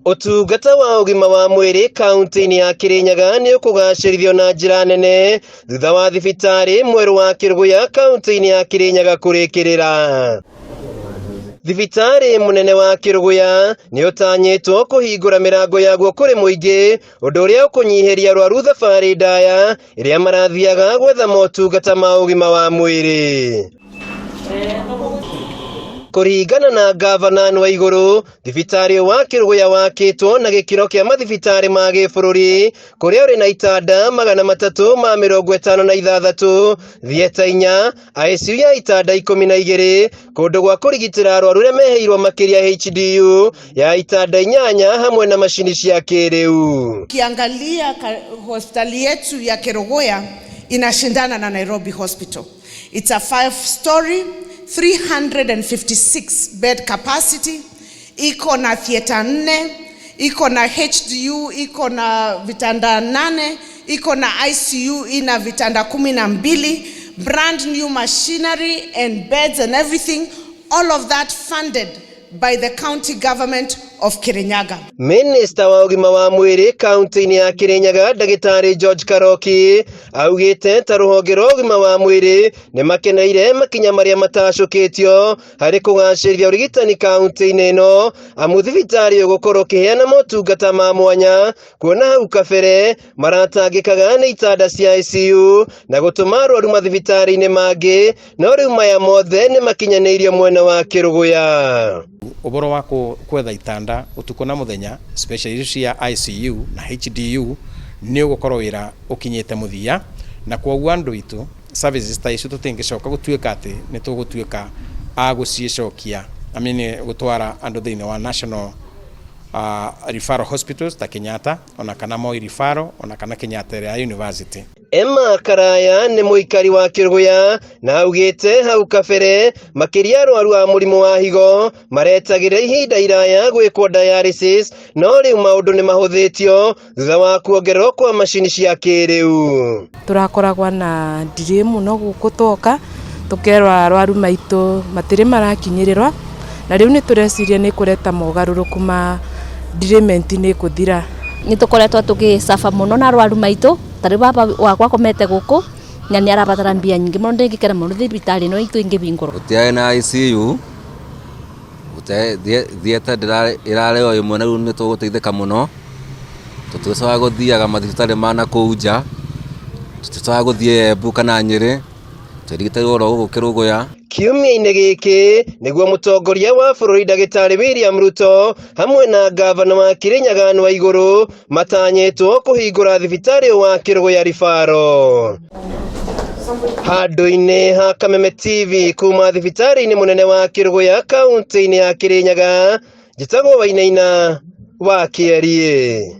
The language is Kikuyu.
Ũtungata wa ũgima wa mwĩrĩ kaunti-inĩ ya Kirinyaga nĩ ũkũgacĩrithio na njĩra nene thutha wa thibitarĩ mwerũ wa Kĩrũgũya kaunti-inĩ ya Kirinyaga kũrĩkĩrĩra. Thibitarĩ mũnene wa Kĩrũgũya nĩ ũtanyĩtwo kũhingũra mĩrango yaguo kũrĩ mũingĩ, ũndũ ũrĩa ũkũnyihĩria arwaru thabarĩ ndaya ĩrĩa marathiaga gwetha motungata ma ũgima wa mwĩrĩ. Kũringana na ngavana Nwaigũrũ, thibitarĩ wa Kĩrũgũya wakĩtwo na gĩkĩro kĩa mathibitarĩ ma gĩbũrũri kũrĩa ũrĩ na itanda 356, thieta 4, ICU ya itanda 12, kũndũ gwa kũrigitĩra arwaru arĩa meheirwo makĩria HDU ya itanda 8 hamwe na macini cia kĩrĩu. Ukiangalia hospitali yetu ya Kerugoya inashindana na Nairobi Hospital. It's a 5-story, 356 bed capacity, iko na theater 4, iko na HDU, iko na vitanda 8, iko na ICU ina vitanda 12, brand new machinery and beds and everything, all of that funded by the county government of Kirinyaga. Minista wa ũgima wa mwĩrĩ kaunti-inĩ ya Kirinyaga Ndagĩtarĩ George Karoki augĩte ta rũhonge rwa ũgima wa mwĩrĩ nĩ makeneire makinya marĩa matacũkĩtio harĩ kũgacĩrithia ũrigitani kaunti-inĩ ĩno, amu thibitarĩ ũgũkorwo ũkĩheana motungata ma mwanya kuona hau kabere maratangĩkaga nĩ itanda cia ICU na gũtũma arwaru mathibitarĩ-inĩ mangĩ, no rĩu maya mothe nĩ makinyanĩirio mwena wa Kĩrũgũya. Ũhoro wa kwetha itanda ũtukũ na mũthenya especially cia ICU na HDU nĩ ũgũkorwo wĩra ũkinyĩte mũthia, na kwoguo andũ aitũ services ta icio tũtingĩcoka gũtuĩka atĩ nĩ tũgũtuĩka a gũciĩcokia, I mean, gũtwara andũ thĩinĩ wa national referral hospitals ta Kenyatta ona kana Moi referral ona kana Kenyatta ya University. Emma Karaya nĩ mũikari wa Kĩrũgũya na augĩte hau kabere makĩria arwaru a mũrimũ wa higo maretagĩrĩra ihinda iraya gwĩkwo dialysis, no rĩu maũndũ nĩ mahũthĩtio thutha wa kuongererwo kwa macini cia kĩrĩu. Tũrakoragwo na delay mũno gũkũ twoka tũkerwo arwaru maitũ matirĩ marakinyĩrĩrwa, na rĩu nĩ tũreciria nĩ kũreta mogarũrũku ma delayment nĩ kũthira. Nĩ tũkoretwo tũgĩcaba mũno na arwaru maitũ, ta rĩu baba wakwa akomete gũkũ na nĩ arabatara mbia nyingĩ mũno, ndĩngĩkena mũno thibitarĩ ĩno itũ ĩngĩhingũrwo. Gũtiarĩ na ICU, theatre ĩrarĩ o ĩmwe na rĩu nĩ tũgũteithĩka mũno, tũticokaga gũthiaga mathibitarĩ ma nakũu nja, tũticokaga gũthiĩ Embu kana Nyĩrĩ, tũrigitagwo oro gũkũ Kĩrũgũya. Kiumia-inĩ gĩkĩ nĩguo mũtongoria wa bũrũri Ndagĩtarĩ William Ruto hamwe na ngavana wa Kirinyaga Nwaigũrũ matanyĩtwo kũhingũra thibitarĩ wa Kĩrũgũya Ribaro. Handũ-inĩ ha Kameme TV kuma thibitarĩ-inĩ mũnene wa Kĩrũgũya kaunti-inĩ ya Kirinyaga, njĩtagwo Wainaina wa Kĩeriĩ.